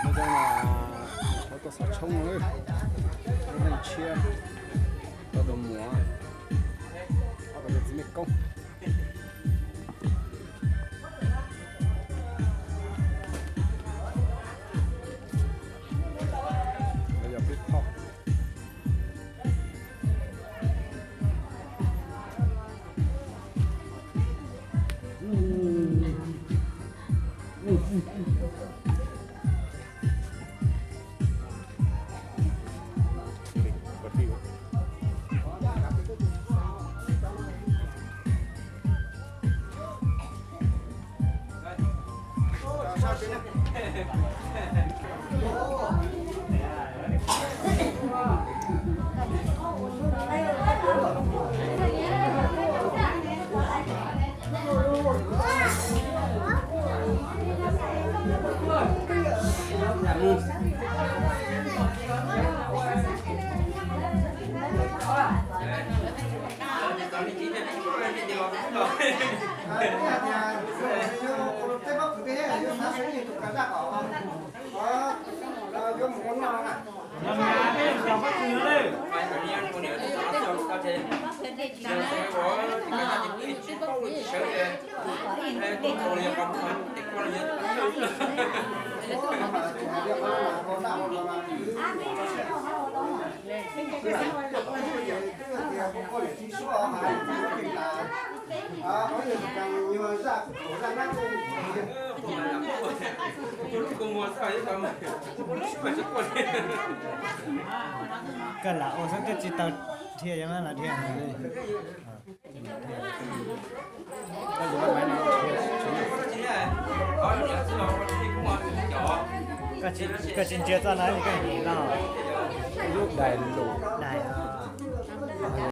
Nyob zoo, lawv tuaj xov tshoob no, lub neej tshiab, tau tus muam, ob tug txiv mej koob. Lawv yog peb phauj. Koj lam ua xwb twb tsis tau dhia, yog mas lam dhia. Koj tsis ntsia txoj no es koj nim no. Lub dais lus na.